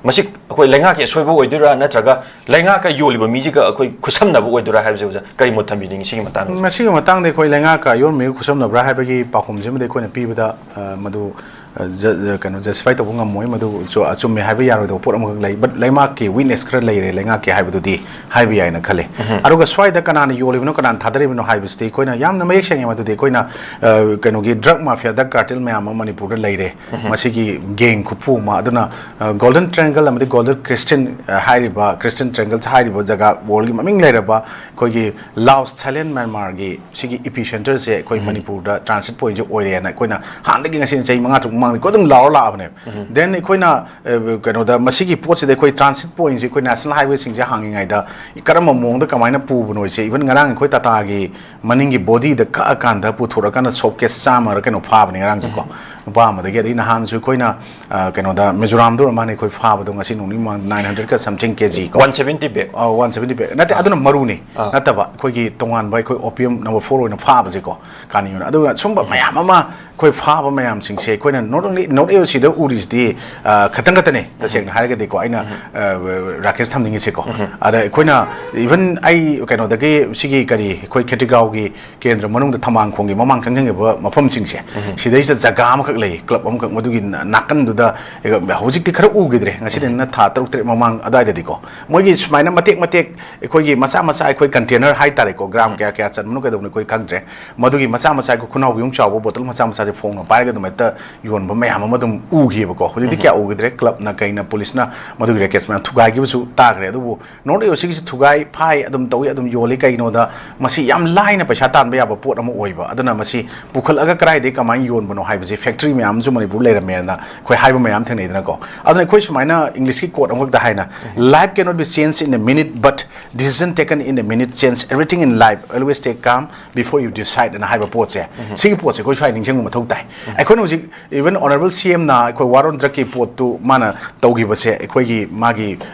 ꯃꯁꯤ ꯑꯩꯈꯣꯏ ꯂꯩꯉꯥꯛꯀꯤ ꯑꯁꯣꯏꯕ ꯑꯣꯏꯗꯣꯏꯔꯥ, ꯅꯠꯇ꯭ꯔꯒ ꯂꯩꯉꯥꯛꯀ ꯌꯣꯜꯂꯤꯕ ꯃꯤꯁꯤꯒ ꯑꯩꯈꯣꯏ ꯈꯨꯠꯁꯝꯅꯕ ꯑꯣꯏꯗꯣꯏꯔꯥ ꯍꯥꯏꯕꯁꯦ ꯑꯣꯖꯥ, ꯀꯔꯤ ꯃꯣꯠ ꯊꯝꯕꯤꯅꯤꯡꯉꯤ ꯁꯤꯒꯤ ꯃꯇꯥꯡꯗ? ꯃꯁꯤꯒꯤ ꯃꯇꯥꯡꯗ ꯑꯩꯈꯣꯏ ꯂꯩꯉꯥꯛꯀ ꯌꯣꯟꯕꯒꯤ ꯈꯨꯠꯁꯝꯅꯕ꯭ꯔꯥ ꯍꯥꯏꯕꯒꯤ ꯄꯥꯎꯈꯨꯝꯁꯤꯃꯗꯤ ꯑꯩꯈꯣꯏꯅ ꯄꯤꯕꯗ, ꯑ, ꯃꯗꯨ, ꯀꯩꯅꯣ ꯖꯁꯇꯤꯐꯥꯏ ꯇꯧꯕ ꯉꯝꯃꯣꯏ꯫ ꯃꯗꯨꯁꯨ ꯑꯆꯨꯝꯃꯦ ꯍꯥꯏꯕ ꯌꯥꯔꯣꯏꯗꯕ ꯄꯣꯠ ꯑꯃꯈꯛ ꯂꯩ, ꯕꯠ ꯂꯩꯉꯥꯛꯀꯤ ꯋꯤꯛꯅꯦꯁ ꯈꯔ ꯂꯩꯔꯦ, ꯂꯩꯉꯥꯛꯀꯤ ꯍꯥꯏꯕꯗꯨꯗꯤ ꯍꯥꯏꯕ ꯌꯥꯏꯅ ꯈꯜꯂꯦ꯫ ꯑꯗꯨꯒ ꯁ꯭ꯋꯥꯏꯗ ꯀꯅꯥꯅ ꯌꯣꯜꯂꯤꯕꯅꯣ, ꯀꯅꯥꯅ ꯊꯥꯗꯔꯤꯕꯅꯣ ꯍꯥꯏꯕꯁꯤꯗꯤ ꯑꯩꯈꯣꯏꯅ ꯌꯥꯝꯅ ꯃꯌꯦꯛ ꯁꯦꯡꯉꯦ꯫ ꯃꯗꯨꯗꯤ ꯑꯩꯈꯣꯏꯅ ꯀꯩꯅꯣꯒꯤ ꯗ꯭ꯔꯒ ꯃꯥꯐꯤꯌꯥ, ꯗ꯭ꯔꯒ ꯀꯥꯔꯇꯦꯜ ꯃꯌꯥꯝ ꯑꯃ ꯃꯅꯤꯄꯨꯔꯗ ꯂꯩꯔꯦ꯫ ꯃꯁꯤꯒꯤ ꯒꯦꯡ ꯈꯨꯐꯨ ꯑꯃ꯫ ꯑꯗꯨꯅ ꯒꯣꯜꯗꯟ ꯇ꯭ꯔꯦꯡꯒꯜ ꯑꯃꯗꯤ ꯒꯣꯜꯗꯟ ꯀ꯭ꯔꯤꯁꯇꯤꯟ ꯍꯥꯏꯔꯤꯕ, ꯀ꯭ꯔꯤꯁꯇꯤꯟ ꯇ꯭ꯔꯦꯡꯒꯜꯁ ꯍꯥꯏꯔꯤꯕ ꯖꯒꯥ, ꯋꯥꯔꯜꯒꯤ ꯃꯃꯤꯡ ꯂꯩꯔꯕ ꯑꯩꯈꯣꯏꯒꯤ ꯂꯥꯎꯁ, ꯊꯥꯏꯂꯦꯟ, ꯃ꯭ꯌꯥꯟꯃꯥꯔꯒꯤ ꯁꯤꯒꯤ ꯏꯄꯤ ꯁꯦꯟꯇꯔꯁꯦ ꯑꯩꯈꯣꯏ ꯃꯅꯤꯄꯨꯔꯗ ꯇ꯭ꯔꯥꯟꯁꯤꯠ ꯄꯣꯏꯟꯠꯁꯦ ꯑꯣꯏꯔꯦꯅ ꯑꯩꯈꯣꯏꯅ ꯍꯥꯟꯅꯗꯒꯤ, ꯉꯁꯤ ꯆꯍꯤ ꯃꯉꯥ ꯇꯔꯨꯛ ꯃꯃꯥꯡꯗꯒꯤ ꯑꯗꯨꯝ ꯂꯥꯎꯔ ꯂꯥꯛꯑꯕꯅꯦꯕ꯫ ꯗꯦꯟ ꯑꯩꯈꯣꯏꯅ ꯀꯩꯅꯣꯗ ꯃꯁꯤꯒꯤ ꯄꯣꯠꯁꯤꯗ ꯑꯩꯈꯣꯏ ꯇ꯭ꯔꯥꯟꯁꯤꯠ ꯄꯣꯏꯟꯠꯁꯦ, ꯑꯩꯈꯣꯏ ꯅꯦꯁꯅꯦꯜ ꯍꯥꯏꯋꯦꯁꯤꯡꯁꯦ ꯍꯥꯡꯉꯤꯉꯩꯗ ꯀꯔꯝꯕ ꯃꯑꯣꯡꯗ ꯀꯃꯥꯏꯅ ꯄꯨꯕꯅꯣꯁꯦ, ꯏꯚꯟ ꯉꯔꯥꯡ ꯑꯩꯈꯣꯏ ꯇꯥꯇꯥꯒꯤ ꯃꯅꯤꯡꯒꯤ ꯕꯣꯗꯤꯗ ꯀꯛꯑꯀꯥꯟꯗ ꯄꯨꯊꯣꯔꯛꯑꯀꯥꯟꯗ ꯁꯣꯞ ꯀꯦꯁ ꯆꯥꯝꯃꯔ ꯀꯩꯅꯣ ꯐꯥꯕꯅꯦ ꯉꯔꯥꯡꯁꯦꯀꯣ, ꯅꯨꯄꯥ ꯑꯃꯗꯒꯤ꯫ ꯑꯗꯩ ꯅꯍꯥꯟꯁꯨ ꯑꯩꯈꯣꯏꯅ ꯀꯩꯅꯣꯗ ꯃꯤꯖꯣꯔꯥꯝꯗ ꯑꯣꯏꯔ ꯃꯥꯜꯂꯦ ꯑꯩꯈꯣꯏ ꯐꯥꯕꯗꯣ, ꯉꯁꯤ ꯅꯣꯡꯅꯤ ꯃꯃꯥꯡꯗ, ꯅꯥꯏꯟ ꯍꯟꯗ꯭ꯔꯦꯗꯀ ꯁꯝꯊꯤꯡ ꯀꯦ ꯖꯤ ꯀꯣ꯫ One seventy bag. One seventy bag ꯅꯠꯇꯦ, ꯑꯗꯨꯅ ꯃꯔꯨꯅꯤ꯫ ꯅꯠꯇꯕ ꯑꯩꯈꯣꯏꯒꯤ ꯇꯣꯉꯥꯟꯕ ꯑꯩꯈꯣꯏ ꯑꯣꯄꯤꯌꯝ ꯅꯝꯕꯔ ꯐꯣꯔ ꯑꯣꯏꯅ ꯐꯥꯕꯁꯦꯀꯣ, ꯀꯥꯅꯤ ꯑꯣꯏꯅ꯫ ꯑꯗꯨꯒ ꯁꯨꯝꯕ ꯃꯌꯥꯝ ꯑꯃ ꯑꯩꯈꯣꯏ ꯐꯥꯕ ꯃꯌꯥꯝꯁꯤꯡꯁꯦ ꯑꯩꯈꯣꯏꯅ ꯅꯣꯠ ꯑꯣꯟꯂꯤ ꯅꯣꯠ ꯑꯦꯜ ꯁꯤꯗ ꯎꯔꯤꯁꯤꯗꯤ ꯈꯇꯪ ꯈꯛꯇꯅꯦ꯫ ꯇꯁꯦꯡꯅ ꯍꯥꯏꯔꯒꯗꯤꯀꯣ, ꯑꯩꯅ ꯔꯥꯀꯦꯁ ꯊꯝꯅꯤꯡꯉꯤꯁꯦꯀꯣ꯫ ꯑꯗ ꯑꯩꯈꯣꯏꯅ ꯏꯚꯟ ꯑꯩ ꯀꯩꯅꯣꯗꯒꯤ ꯁꯤꯒꯤ ꯀꯔꯤ ꯑꯩꯈꯣꯏ ꯈꯦꯇ꯭ꯔꯤꯒꯥꯎꯒꯤ ꯀꯦꯟꯗ꯭ꯔ ꯃꯅꯨꯡꯗ ꯊꯝꯕꯥꯜ ꯈꯣꯡꯒꯤ ꯃꯃꯥꯡ ꯆꯪꯁꯤꯟꯈꯤꯕ ꯃꯐꯝꯁꯤꯡꯁꯦ, ꯁꯤꯗꯩꯁꯤꯗ ꯖꯒꯥ ꯑꯃꯈꯛ ꯂꯩ, ꯀ꯭ꯂꯕ ꯑꯃꯈꯛ, ꯃꯗꯨꯒꯤ ꯅꯥꯀꯟꯗꯨꯗ꯫ ꯍꯧꯖꯤꯛꯇꯤ ꯈꯔ ꯎꯈꯤꯗ꯭ꯔꯦ, ꯉꯁꯤꯗꯩꯅ ꯊꯥ ꯇꯔꯨꯛ ꯇꯔꯦꯠ ꯃꯃꯥꯡ ꯑꯗꯨꯋꯥꯏꯗꯗꯤꯀꯣ, ꯃꯣꯏꯒꯤ ꯁꯨꯃꯥꯏꯅ ꯃꯇꯦꯛ ꯃꯇꯦꯛ ꯑꯩꯈꯣꯏꯒꯤ ꯃꯆꯥ ꯃꯆꯥ ꯑꯩꯈꯣꯏ ꯀꯟꯇꯦꯅꯔ ꯍꯥꯏꯇꯥꯔꯦꯀꯣ, ꯒ꯭ꯔꯥꯝ ꯀꯌꯥ ꯀꯌꯥ ꯆꯟꯕꯅꯣ ꯀꯩꯗꯧꯕꯅꯣ ꯑꯩꯈꯣꯏ ꯈꯪꯗ꯭ꯔꯦ꯫ ꯃꯗꯨꯒꯤ ꯃꯆꯥ ꯃꯆꯥ ꯑꯩꯈꯣꯏ ꯈꯨꯅꯥꯎꯕꯤꯃꯨꯛ ꯆꯥꯎꯕ ꯕꯣꯇꯜ ꯃꯆꯥ ꯃꯆꯥꯁꯦ ꯐꯣꯡꯅ ꯄꯥꯏꯔꯒ ꯑꯗꯨꯝ ꯍꯦꯛꯇ ꯌꯣꯟꯕ ꯃꯌꯥꯝ ꯑꯃ ꯑꯗꯨꯝ ꯎꯈꯤꯕꯀꯣ꯫ ꯍꯧꯖꯤꯛꯇꯤ ꯀꯌꯥ ꯎꯈꯤꯗ꯭ꯔꯦ꯫ ꯀ꯭ꯂꯕꯅ ꯀꯩꯅ ꯄꯨꯂꯤꯁꯅ ꯃꯗꯨꯒꯤ ꯔꯦꯀꯦꯠꯁ ꯃꯌꯥꯝ ꯊꯨꯒꯥꯏꯈꯤꯕꯁꯨ ꯇꯥꯈ꯭ꯔꯦ꯫ ꯑꯗꯨꯕꯨ ꯅꯣꯠ ꯑꯦꯜ ꯁꯤꯒꯤꯁꯤ ꯊꯨꯒꯥꯏ ꯐꯥꯏ ꯑꯗꯨꯝ ꯇꯧꯏ, ꯑꯗꯨꯝ ꯌꯣꯜꯂꯤ꯫ ꯀꯩꯒꯤꯅꯣꯗ ꯃꯁꯤ ꯌꯥꯝ ꯂꯥꯏꯅ ꯄꯩꯁꯥ ꯇꯥꯟꯕ ꯌꯥꯕ ꯄꯣꯠ ꯑꯃ ꯑꯣꯏꯕ꯫ ꯑꯗꯨꯅ ꯃꯁꯤ ꯄꯨꯈꯠꯂꯒ ꯀꯗꯥꯏꯗꯒꯤ ꯀꯃꯥꯏꯅ ꯌꯣꯟꯕꯅꯣ ꯍꯥꯏꯕꯁꯤ, ꯐꯦꯛꯇ꯭ꯔꯤ ꯃꯌꯥꯝꯁꯨ ꯃꯅꯤꯄꯨꯔ ꯂꯩꯔꯝꯃꯦꯅ ꯑꯩꯈꯣꯏ ꯍꯥꯏꯕ ꯃꯌꯥꯝ ꯊꯦꯡꯅꯩꯗꯅꯀꯣ꯫ ꯑꯗꯨꯅ ꯑꯩꯈꯣꯏ ꯁꯨꯃꯥꯏꯅ ꯏꯪꯂꯤꯁꯀꯤ ꯀꯣꯠ ꯑꯃꯈꯛꯇ ꯍꯥꯏꯅ, "Life cannot be changed in a minute, but decision taken in a minute change everything in life. Always stay calm before you decide" ꯑꯅ ꯍꯥꯏꯕ ꯄꯣꯠꯁꯦ, ꯁꯤꯒꯤ ꯄꯣꯠꯁꯦ ꯑꯩꯈꯣꯏ ꯁ꯭ꯋꯥꯏ ꯅꯤꯡꯁꯤꯡꯕ ꯃꯊꯧ ꯇꯥꯏ꯫ ꯑꯩꯈꯣꯏꯅ ꯍꯧꯖꯤꯛ ꯏꯚꯟ ꯑꯣꯅꯔꯦꯕꯜ ꯁꯤ ꯑꯦꯝꯅ ꯑꯩꯈꯣꯏ ꯋꯥꯔ ꯑꯣꯟ ꯗ꯭ꯔꯒꯀꯤ ꯄꯣꯠꯇꯨ ꯃꯥꯅ ꯇꯧꯈꯤꯕꯁꯦ, ꯑꯩꯈꯣꯏꯒꯤ ꯃꯥꯒꯤ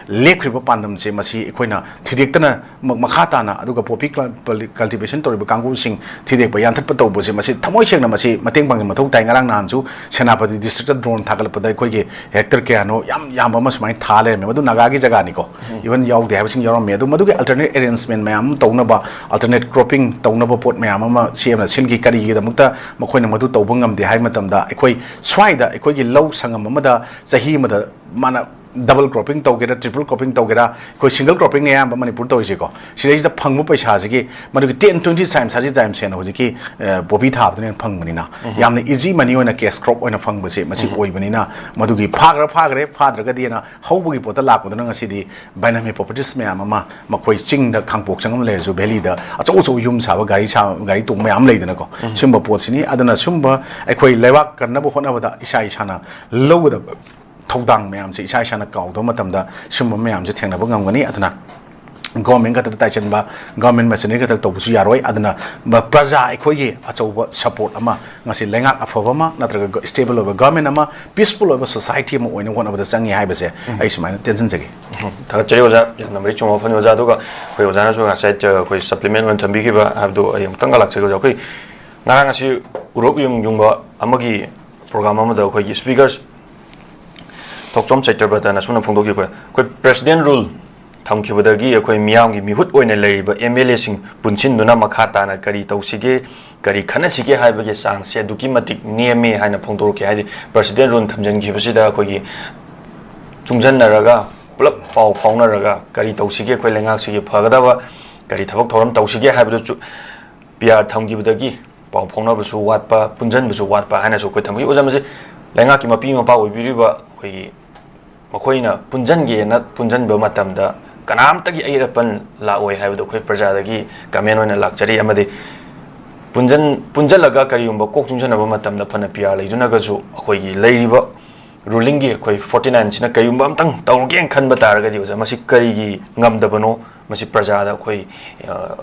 ꯂꯦꯞꯈ꯭ꯔꯤꯕ ꯄꯥꯟꯗꯝꯁꯦ ꯃꯁꯤ ꯑꯩꯈꯣꯏꯅ ꯊꯨꯗꯦꯛꯇꯅ ꯃ-, ꯃꯈꯥ ꯇꯥꯅ, ꯑꯗꯨꯒ ꯄꯣꯄꯤ ꯀꯜꯇꯤꯚꯦꯁꯟ ꯇꯧꯔꯤꯕ ꯀꯥꯡꯕꯨꯁꯤꯡ ꯊꯨꯗꯦꯛꯄ ꯌꯥꯟꯊꯠꯄ ꯇꯧꯕꯁꯦ, ꯃꯁꯤ ꯊꯃꯣꯏ ꯁꯦꯡꯅ ꯃꯁꯤ ꯃꯇꯦꯡ ꯄꯥꯡꯕ ꯃꯊꯧ ꯇꯥꯏ꯫ ꯉꯔꯥꯡ ꯅꯍꯥꯟꯁꯨ ꯁꯦꯅꯥꯄꯇꯤ ꯗꯤꯁꯇ꯭ꯔꯤꯛꯇ ꯗ꯭ꯔꯣꯟ ꯊꯥꯒꯠꯂꯛꯄꯗ ꯑꯩꯈꯣꯏꯒꯤ ꯍꯦꯛꯇꯔ ꯀꯌꯥꯅꯣ ꯌꯥꯝ ꯌꯥꯝꯕ ꯑꯃ ꯁꯨꯃꯥꯏꯅ ꯊꯥ ꯂꯩꯔꯝꯃꯦ꯫ ꯃꯗꯨ ꯅꯥꯒꯥꯒꯤ ꯖꯒꯥꯅꯤꯀꯣ, ꯏꯚꯟ ꯌꯥꯎꯗꯦ ꯍꯥꯏꯕꯁꯤꯡ ꯌꯥꯎꯔꯝꯃꯦ꯫ ꯑꯗꯨ ꯃꯗꯨꯒꯤ ꯑꯜꯇꯔꯅꯦꯠ ꯑꯦꯔꯦꯟꯖꯃꯦꯟ ꯃꯌꯥꯝ ꯑꯃ ꯇꯧꯅꯕ, ꯑꯜꯇꯔꯅꯦꯠ ꯀ꯭ꯔꯣꯞꯄꯤꯡ ꯇꯧꯅꯕ ꯄꯣꯠ ꯃꯌꯥꯝ ꯑꯃ ꯁꯤ ꯑꯦꯝꯅ ꯁꯤꯟꯈꯤ꯫ ꯀꯔꯤꯒꯤꯗꯃꯛꯇ ꯃꯈꯣꯏꯅ ꯃꯗꯨ ꯇꯧꯕ ꯉꯝꯗꯦ ꯍꯥꯏꯕ ꯃꯇꯝꯗ, ꯑꯩꯈꯣꯏ ꯁ꯭ꯋꯥꯏꯗ ꯑꯩꯈꯣꯏꯒꯤ ꯂꯧ ꯁꯪꯉꯝ ꯑꯃꯗ ꯆꯍꯤ ꯑꯃꯗ ꯃꯥꯅ ꯗꯕꯜ ꯀ꯭ꯔꯣꯞꯄꯤꯡ ꯇꯧꯒꯦꯔꯥ, ꯇ꯭ꯔꯤꯄꯜ ꯀ꯭ꯔꯣꯞꯄꯤꯡ ꯇꯧꯒꯦꯔꯥ, ꯑꯩꯈꯣꯏ ꯁꯤꯡꯒꯜ ꯀ꯭ꯔꯣꯞꯄꯤꯡꯅ ꯑꯌꯥꯝꯕ ꯃꯅꯤꯄꯨꯔ ꯇꯧꯔꯤꯁꯦꯀꯣ, ꯁꯤꯗꯩꯁꯤꯗ ꯐꯪꯕ ꯄꯩꯁꯥꯁꯤꯒꯤ ꯃꯗꯨꯒꯤ ten, twenty times, thirty times ꯍꯦꯟꯅ ꯍꯧꯖꯤꯛꯀꯤ, ꯑ, ꯄꯣꯄꯤ ꯊꯥꯕꯗꯨꯅ ꯍꯦꯟꯅ ꯐꯪꯕꯅꯤꯅ, ꯌꯥꯝꯅ ꯏꯖꯤ ꯃꯅꯤ ꯑꯣꯏꯅ ꯀꯦꯁ ꯀ꯭ꯔꯣꯞ ꯑꯣꯏꯅ ꯐꯪꯕꯁꯦ ꯃꯁꯤ ꯑꯣꯏꯕꯅꯤꯅ, ꯃꯗꯨꯒꯤ ꯐꯥꯈ꯭ꯔ ꯐꯥꯈ꯭ꯔꯦ, ꯐꯥꯗ꯭ꯔꯒꯗꯤꯅ ꯍꯧꯕꯒꯤ ꯄꯣꯠꯇ ꯂꯥꯛꯄꯗꯨꯅ ꯉꯁꯤꯗꯤ ꯕꯥꯏꯅꯃꯤ ꯄ꯭ꯔꯣꯄꯔꯇꯤꯁ ꯃꯌꯥꯝ ꯑꯃ, ꯃꯈꯣꯏ ꯆꯤꯡꯗ ꯈꯥꯡꯄꯣꯛ ꯆꯪ ꯑꯃ ꯂꯩꯔꯁꯨ, ꯚꯦꯂꯤꯗ ꯑꯆꯧ ꯑꯆꯧꯕ ꯌꯨꯝ ꯁꯥꯕ, ꯒꯥꯔꯤ ꯁꯥꯕ, ꯒꯥꯔꯤ ꯇꯣꯡꯕ ꯃꯌꯥꯝ ꯂꯩꯗꯅꯀꯣ, ꯁꯤꯒꯨꯝꯕ ꯄꯣꯠꯁꯤꯅꯤ꯫ ꯑꯗꯨꯅ ꯁꯤꯒꯨꯝꯕ ꯑꯩꯈꯣꯏ ꯂꯩꯕꯥꯛ ꯀꯟꯅꯕ ꯍꯣꯠꯅꯕꯗ ꯏꯁꯥ ꯏꯁꯥꯅ ꯂꯧꯒꯗꯕ ꯊꯧꯗꯥꯡ ꯃꯌꯥꯝꯁꯦ ꯏꯁꯥ ꯏꯁꯥꯅ ꯀꯥꯎꯗꯕ ꯃꯇꯝꯗ ꯁꯤꯒꯨꯝꯕ ꯃꯌꯥꯝꯁꯦ ꯊꯦꯡꯅꯕ ꯉꯝꯒꯅꯤ꯫ ꯑꯗꯨꯅ ꯒꯣꯔꯃꯦꯟ ꯈꯛꯇꯗ ꯇꯥꯏꯁꯤꯟꯕ, ꯒꯣꯔꯃꯦꯟ ꯃꯦꯁꯤꯅꯔꯤ ꯈꯛꯇ ꯇꯧꯕꯁꯨ ꯌꯥꯔꯣꯏ꯫ ꯑꯗꯨꯅ ꯃ-, ꯄ꯭ꯔꯖꯥ ꯑꯩꯈꯣꯏꯒꯤ ꯑꯆꯧꯕ ꯁꯄꯣꯔꯠ ꯑꯃ, ꯉꯁꯤ ꯂꯩꯉꯥꯛ ꯑꯐꯕ ꯑꯃ ꯅꯠꯇ꯭ꯔꯒ ꯁ꯭ꯇꯦꯕꯜ ꯑꯣꯏꯕ ꯒꯣꯔꯃꯦꯟ ꯑꯃ, ꯄꯤꯁꯐꯨꯜ ꯑꯣꯏꯕ ꯁꯣꯁꯥꯏꯇꯤ ꯑꯃ ꯑꯣꯏꯅ ꯍꯣꯠꯅꯕꯗ ꯆꯪꯉꯤ ꯍꯥꯏꯕꯁꯦ ꯑꯩ ꯁꯨꯃꯥꯏꯅ ꯇꯦꯟꯁꯤꯟꯖꯒꯦ꯫ ꯎꯝ, ꯊꯥꯒꯠꯆꯔꯤ ꯑꯣꯖꯥ, ꯌꯥꯝꯅ ꯃꯔꯤꯛ ꯆꯨꯝꯕ ꯋꯥꯐꯝꯅꯤ ꯑꯣꯖꯥ꯫ ꯑꯗꯨꯒ ꯑꯩꯈꯣꯏ ꯑꯣꯖꯥꯅꯁꯨ ꯉꯁꯥꯏ, ꯑ, ꯑꯩꯈꯣꯏ ꯁꯄ꯭ꯂꯤꯃꯦꯟ ꯑꯣꯏꯅ ꯊꯝꯕꯤꯈꯤꯕ ꯍꯥꯏꯕꯗꯣ ꯑꯩ ꯑꯃꯨꯛꯇꯪꯒ ꯂꯥꯛꯆꯒꯦ ꯑꯣꯖꯥ꯫ ꯑꯩꯈꯣꯏ ꯉꯔꯥꯡ ꯑꯁꯤ ꯎꯔꯣꯛ ꯌꯨꯡ ꯌꯨꯡꯕ ꯑꯃꯒꯤ ꯄ꯭ꯔꯣꯒ꯭ꯔꯥꯝ ꯑꯃꯗ ꯑꯩꯈꯣꯏꯒꯤ ꯁ꯭ꯄꯤꯀꯔ ꯊꯣꯛꯆꯣꯝ ꯆꯩꯇ꯭ꯔꯕꯇꯅ ꯑꯁꯨꯝꯅ ꯐꯣꯡꯗꯣꯛꯈꯤ, ꯑꯩꯈꯣꯏ, ꯑꯩꯈꯣꯏ ꯄ꯭ꯔꯦꯁꯤꯗꯦꯟ ꯔꯨꯜ ꯊꯝꯈꯤꯕꯗꯒꯤ ꯑꯩꯈꯣꯏ ꯃꯤꯌꯥꯝꯒꯤ ꯃꯤꯍꯨꯠ ꯑꯣꯏꯅ ꯂꯩꯔꯤꯕ ꯑꯦꯝ ꯑꯦꯜ ꯑꯦꯁꯤꯡ ꯄꯨꯟꯁꯤꯟꯗꯨꯅ ꯃꯈꯥ ꯇꯥꯅ ꯀꯔꯤ ꯇꯧꯁꯤꯒꯦ, ꯀꯔꯤ ꯈꯟꯅꯁꯤꯒꯦ ꯍꯥꯏꯕꯒꯤ ꯆꯥꯡꯁꯦ ꯑꯗꯨꯛꯀꯤ ꯃꯇꯤꯛ ꯅꯦꯝꯃꯦ ꯍꯥꯏꯅ ꯐꯣꯡꯗꯣꯔꯛꯈꯤ꯫ ꯍꯥꯏꯗꯤ ꯄ꯭ꯔꯦꯁꯤꯗꯦꯟ ꯔꯨꯜ ꯊꯝꯖꯤꯟꯈꯤꯕꯁꯤꯗ ꯑꯩꯈꯣꯏꯒꯤ ꯆꯨꯡꯁꯤꯟꯅꯔꯒ, ꯄꯨꯂꯞ ꯄꯥꯎ ꯐꯥꯎꯅꯔꯒ ꯀꯔꯤ ꯇꯧꯁꯤꯒꯦ, ꯑꯩꯈꯣꯏ ꯂꯩꯉꯥꯛꯁꯤꯒꯤ ꯐꯒꯗꯕ ꯀꯔꯤ ꯊꯕꯛ ꯊꯧꯔꯝ ꯇꯧꯁꯤꯒꯦ ꯍꯥꯏꯕꯗꯨ ꯆꯨ-, ꯄꯤ ꯑꯥꯔ ꯊꯝꯈꯤꯕꯗꯒꯤ ꯄꯥꯎ ꯐꯥꯎꯅꯕꯁꯨ ꯋꯥꯠꯄ, ꯄꯨꯟꯁꯤꯟꯕꯁꯨ ꯋꯥꯠꯄ ꯍꯥꯏꯅꯁꯨ ꯑꯩꯈꯣꯏ ꯊꯝꯈꯤ꯫ ꯑꯣꯖꯥ, ꯃꯁꯤ ꯂꯩꯉꯥꯛꯀꯤ ꯃꯄꯤ ꯃꯄꯥ ꯑꯣꯏꯕꯤꯔꯤꯕ ꯑꯩꯈꯣꯏꯒꯤ ꯃꯈꯣꯏꯅ ꯄꯨꯟꯁꯤꯟꯒꯦꯅ ꯄꯨꯟꯁꯤꯟꯕ ꯃꯇꯝꯗ ꯀꯅꯥꯝꯇꯒꯤ ꯑꯌꯦꯠ ꯑꯄꯟ ꯂꯥꯛꯑꯣꯏ ꯍꯥꯏꯕꯗꯣ ꯑꯩꯈꯣꯏ ꯄ꯭ꯔꯖꯥꯗꯒꯤ ꯀꯃꯦꯟ ꯑꯣꯏꯅ ꯂꯥꯛꯆꯔꯤ꯫ ꯑꯃꯗꯤ ꯄꯨꯟꯁꯤꯟ-, ꯄꯨꯟꯁꯤꯜꯂꯒ ꯀꯔꯤꯒꯨꯝꯕ ꯀꯣꯛ ꯆꯨꯡꯁꯤꯟꯅꯕ ꯃꯇꯝꯗ ꯐꯅ ꯄꯤ ꯑꯥꯔ ꯂꯩꯗꯨꯅꯒꯁꯨ ꯑꯩꯈꯣꯏꯒꯤ ꯂꯩꯔꯤꯕ ꯔꯨꯂꯤꯡꯒꯤ ꯑꯩꯈꯣꯏ ꯐꯣꯔꯇꯤ ꯅꯥꯏꯟꯁꯤꯅ ꯀꯔꯤꯒꯨꯝꯕ ꯑꯝꯇꯪ ꯇꯧꯔꯒꯦꯅ ꯈꯟꯕ ꯇꯥꯔꯒꯗꯤ ꯑꯣꯖꯥ, ꯃꯁꯤ ꯀꯔꯤꯒꯤ ꯉꯝꯗꯕꯅꯣ? ꯃꯁꯤ ꯄ꯭ꯔꯖꯥꯗ ꯑꯩꯈꯣꯏ, ꯑ,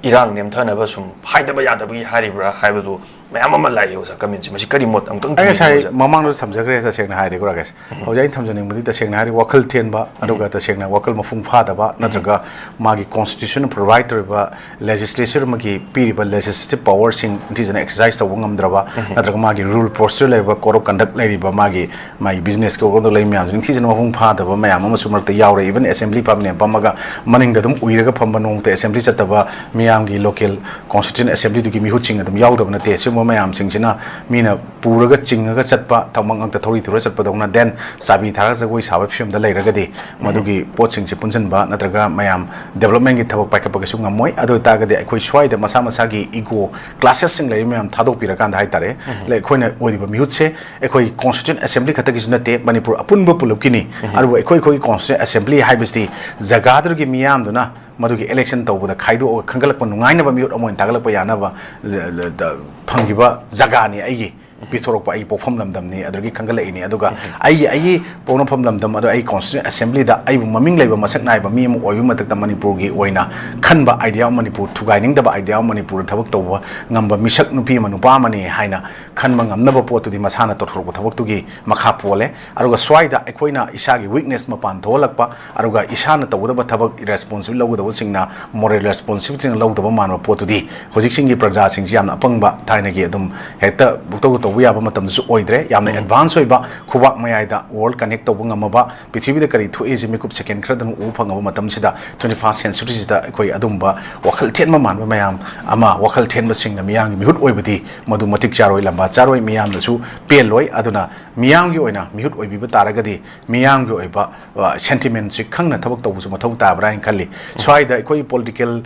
ꯏꯔꯥꯡ ꯅꯦꯝꯊꯅꯕ ꯁꯨꯝ ꯍꯥꯏꯗꯕ ꯌꯥꯗꯕꯒꯤ ꯍꯥꯏꯔꯤꯕ꯭ꯔꯥ ꯍꯥꯏꯕꯗꯨ ꯃꯌꯥꯝ ꯑꯃ ꯂꯥꯛꯏ ꯑꯣꯖꯥ, ꯀꯃꯦꯟꯁꯦ꯫ ꯃꯁꯤ ꯀꯔꯤ ꯃꯣꯠ ꯑꯃꯨꯛꯇꯪ ꯑꯩ ꯉꯁꯥꯏ ꯊꯝꯕꯤꯌꯨ, ꯑꯣꯖꯥ꯫ ꯃꯃꯥꯡꯗ ꯊꯝꯖꯈ꯭ꯔꯦ꯫ ꯇꯁꯦꯡꯅ ꯍꯥꯏꯔꯗꯤꯀꯣ ꯔꯥꯀꯦꯁ, ꯍꯧꯖꯤꯛ ꯑꯩꯅ ꯊꯝꯖꯅꯤꯡꯕꯗꯤ, ꯇꯁꯦꯡꯅ ꯍꯥꯏꯔꯗꯤ ꯋꯥꯈꯜ ꯊꯦꯟꯕ ꯑꯗꯨꯒ ꯇꯁꯦꯡꯅ ꯋꯥꯈꯜ ꯃꯄꯨꯡ ꯐꯥꯗꯕ ꯅꯠꯇ꯭ꯔꯒ ꯃꯥꯒꯤ constitution provide ꯇꯧꯔꯤꯕ legislature ꯑꯃꯒꯤ ꯄꯤꯔꯤꯕ legislative powerꯁꯤꯡ ꯅꯤꯡꯊꯤꯖꯅ exercise ꯇꯧꯕ ꯉꯝꯗ꯭ꯔꯕ ꯅꯠꯇ꯭ꯔꯒ ꯃꯥꯒꯤ rule procedure ꯂꯩꯔꯤꯕ code of conduct ꯂꯩꯔꯤꯕ ꯃꯥꯒꯤ ꯃꯥꯒꯤ businessꯀꯤ ꯑꯣꯏꯔꯣꯝꯗ ꯂꯩ ꯃꯌꯥꯝꯁꯦ ꯅꯤꯡꯊꯤꯖꯅ ꯃꯄꯨꯡ ꯐꯥꯗꯕ ꯃꯌꯥꯝ ꯑꯃꯁꯨ ꯃꯔꯛꯇ ꯌꯥꯎꯔꯦ꯫ Even assembly ꯄꯥꯔꯃꯤꯅꯦꯟ ꯐꯝꯃꯒ ꯃꯅꯤꯡꯗ ꯑꯗꯨꯝ ꯎꯏꯔꯒ ꯐꯝꯕ, ꯅꯣꯡꯃꯇ assembly ꯆꯠꯇꯕ ꯃꯤꯌꯥꯝꯒꯤ local constituent assemblyꯗꯨꯒꯤ ꯃꯤꯍꯨꯠꯁꯤꯡ ꯑꯗꯨꯝ ꯌꯥꯎꯗꯕ ꯅꯠꯇꯦ꯫ ꯁꯤꯒꯨꯝꯕ ꯃꯌꯥꯝꯁꯤꯡꯁꯤꯅ ꯃꯤꯅ ꯄꯨꯔꯒ ꯆꯤꯡꯉꯒ ꯆꯠꯄ, ꯊꯧꯃꯛ ꯉꯛꯇ ꯊꯧꯔꯤ ꯊꯧꯔ ꯆꯠꯄꯗꯧꯅ, then ꯆꯥꯕꯤ ꯊꯥꯔꯒ ꯖꯒꯣꯏ ꯁꯥꯕ ꯐꯤꯕꯝꯗ ꯂꯩꯔꯒꯗꯤ ꯃꯗꯨꯒꯤ ꯄꯣꯠꯁꯤꯡꯁꯦ ꯄꯨꯟꯁꯤꯟꯕ ꯅꯠꯇ꯭ꯔꯒ ꯃꯌꯥꯝ developmentꯀꯤ ꯊꯕꯛ ꯄꯥꯏꯈꯠꯄ ꯀꯩꯁꯨ ꯉꯝꯃꯣꯏ꯫ ꯑꯗꯨ ꯑꯣꯏꯇꯥꯔꯒꯗꯤ ꯑꯩꯈꯣꯏ ꯁ꯭ꯋꯥꯏꯗ ꯃꯁꯥ ꯃꯁꯥꯒꯤ ego classesꯁꯤꯡ ꯂꯩꯔꯤꯕ ꯃꯌꯥꯝ ꯊꯥꯗꯣꯛꯄꯤꯔꯀꯥꯟꯗ ꯍꯥꯏꯇꯥꯔꯦ, ꯑꯩꯈꯣꯏꯅ ꯑꯣꯏꯔꯤꯕ ꯃꯤꯍꯨꯠꯁꯦ ꯑꯩꯈꯣꯏ constituent assembly ꯈꯛꯇꯒꯤꯁꯨ ꯅꯠꯇꯦ, ꯃꯅꯤꯄꯨꯔ ꯑꯄꯨꯟꯕ ꯄꯨꯂꯞꯀꯤꯅꯤ꯫ ꯑꯗꯨꯕꯨ ꯑꯩꯈꯣꯏ ꯑꯩꯈꯣꯏꯒꯤ constituent assembly ꯍꯥꯏꯕꯁꯤꯗꯤ ꯖꯒꯥꯗꯨꯒꯤ ꯃꯤꯌꯥꯝꯗꯨꯅ ꯃꯗꯨꯒꯤ election ꯇꯧꯕꯗ ꯈꯥꯏꯗꯣꯛꯑꯒ ꯈꯟꯒꯠꯂꯛꯄ ꯅꯨꯡꯉꯥꯏꯅꯕ ꯃꯤꯍꯨꯠ ꯑꯃ ꯑꯣꯏꯅ ꯊꯥꯒꯠꯂꯛꯄ ꯌꯥꯅꯕ, ꯂ-, ꯂ-, ꯗ-, ꯐꯪꯈꯤꯕ ꯖꯒꯥꯅꯤ ꯑꯩꯒꯤ꯫ ꯄꯤꯊꯣꯔꯛꯄ ꯑꯩꯒꯤ ꯄꯣꯛꯐꯝ ꯂꯝꯗꯝꯅꯤ, ꯑꯗꯨꯗꯒꯤ ꯈꯟꯒꯠꯂꯛꯏꯅꯤ꯫ ꯑꯗꯨꯒ ꯑꯩꯒꯤ, ꯑꯩꯒꯤ ꯄꯣꯛꯅꯐꯝ ꯂꯝꯗꯝ ꯑꯗꯣ ꯑꯩ constituent assemblyꯗ ꯑꯩꯕꯨ ꯃꯃꯤꯡ ꯂꯩꯕ ꯃꯁꯛ ꯅꯥꯏꯕ ꯃꯤ ꯑꯃ ꯑꯣꯏꯕ ꯃꯊꯛꯇ ꯃꯅꯤꯄꯨꯔꯒꯤ ꯑꯣꯏꯅ ꯈꯟꯕ idea ꯑꯃ, ꯃꯅꯤꯄꯨꯔ ꯊꯨꯒꯥꯏꯅꯤꯡꯗꯕ idea ꯑꯃ, ꯃꯅꯤꯄꯨꯔꯗ ꯊꯕꯛ ꯇꯧꯕ ꯉꯝꯕ ꯃꯤꯁꯛ ꯅꯨꯄꯤ ꯑꯃ ꯅꯨꯄꯥ ꯑꯃꯅꯤ ꯍꯥꯏꯅ ꯈꯟꯕ ꯉꯝꯅꯕ ꯄꯣꯠꯇꯨꯗꯤ ꯃꯁꯥꯅ ꯇꯧꯊꯣꯔꯛꯄ ꯊꯕꯛꯇꯨꯒꯤ ꯃꯈꯥ ꯄꯣꯜꯂꯦ꯫ ꯑꯗꯨꯒ ꯁ꯭ꯋꯥꯏꯗ ꯑꯩꯈꯣꯏꯅ ꯏꯁꯥꯒꯤ weakness ꯃꯄꯥꯟ ꯊꯣꯛꯍꯜꯂꯛꯄ, ꯑꯗꯨꯒ ꯏꯁꯥꯅ ꯇꯧꯒꯗꯕ ꯊꯕꯛ responsibility ꯂꯧꯒꯗꯕꯁꯤꯡꯅ moral responsibilityꯁꯤꯡ ꯂꯧꯗꯕ ꯃꯥꯟꯕ ꯄꯣꯠꯇꯨꯗꯤ ꯍꯧꯖꯤꯛꯁꯤꯡꯒꯤ ꯄ꯭ꯔꯖꯥꯁꯤꯡꯁꯤ ꯌꯥꯝꯅ ꯑꯄꯪꯕ, ꯊꯥꯏꯅꯒꯤ ꯑꯗꯨꯝ ꯍꯦꯛꯇ ꯄꯨꯡꯇꯧꯗ ꯇꯧꯕ ꯌꯥꯕ ꯃꯇꯝꯗꯁꯨ ꯑꯣꯏꯗ꯭ꯔꯦ꯫ ꯌꯥꯝꯅ advance ꯑꯣꯏꯕ, ꯈꯨꯕꯥꯛ ꯃꯌꯥꯏꯗ world connect ꯇꯧꯕ ꯉꯝꯃꯕ, ꯄ꯭ꯔꯤꯊꯤꯕꯤꯗ ꯀꯔꯤ ꯊꯣꯛꯏꯁꯦ ꯃꯤꯀꯨꯞ second ꯈꯔꯗꯪ ꯎꯕ ꯐꯪꯉꯕ ꯃꯇꯝꯁꯤꯗ twenty first centuryꯁꯤꯗ ꯑꯩꯈꯣꯏ ꯑꯗꯨꯝꯕ ꯋꯥꯈꯜ ꯊꯦꯟꯕ ꯃꯥꯟꯕ ꯃꯌꯥꯝ ꯑꯃ, ꯋꯥꯈꯜ ꯊꯦꯟꯕꯁꯤꯡꯅ ꯃꯤꯌꯥꯝꯒꯤ ꯃꯤꯍꯨꯠ ꯑꯣꯏꯕꯗꯤ ꯃꯗꯨ ꯃꯇꯤꯛ ꯆꯥꯔꯣꯏ, ꯂꯝꯕꯥ ꯆꯥꯔꯣꯏ, ꯃꯤꯌꯥꯝꯅꯁꯨ ꯄꯦꯜꯂꯣꯏ꯫ ꯑꯗꯨꯅ ꯃꯤꯌꯥꯝꯒꯤ ꯑꯣꯏꯅ ꯃꯤꯍꯨꯠ ꯑꯣꯏꯕꯤꯕ ꯇꯥꯔꯒꯗꯤ ꯃꯤꯌꯥꯝꯒꯤ ꯑꯣꯏꯕ, ꯑ, sentimentꯁꯤ ꯈꯪꯅ ꯊꯕꯛ ꯇꯧꯕꯁꯨ ꯃꯊꯧ ꯇꯥꯕ꯭ꯔꯥ ꯍꯥꯏꯅ ꯈꯜꯂꯤ꯫ ꯁ꯭ꯋꯥꯏꯗ ꯑꯩꯈꯣꯏ political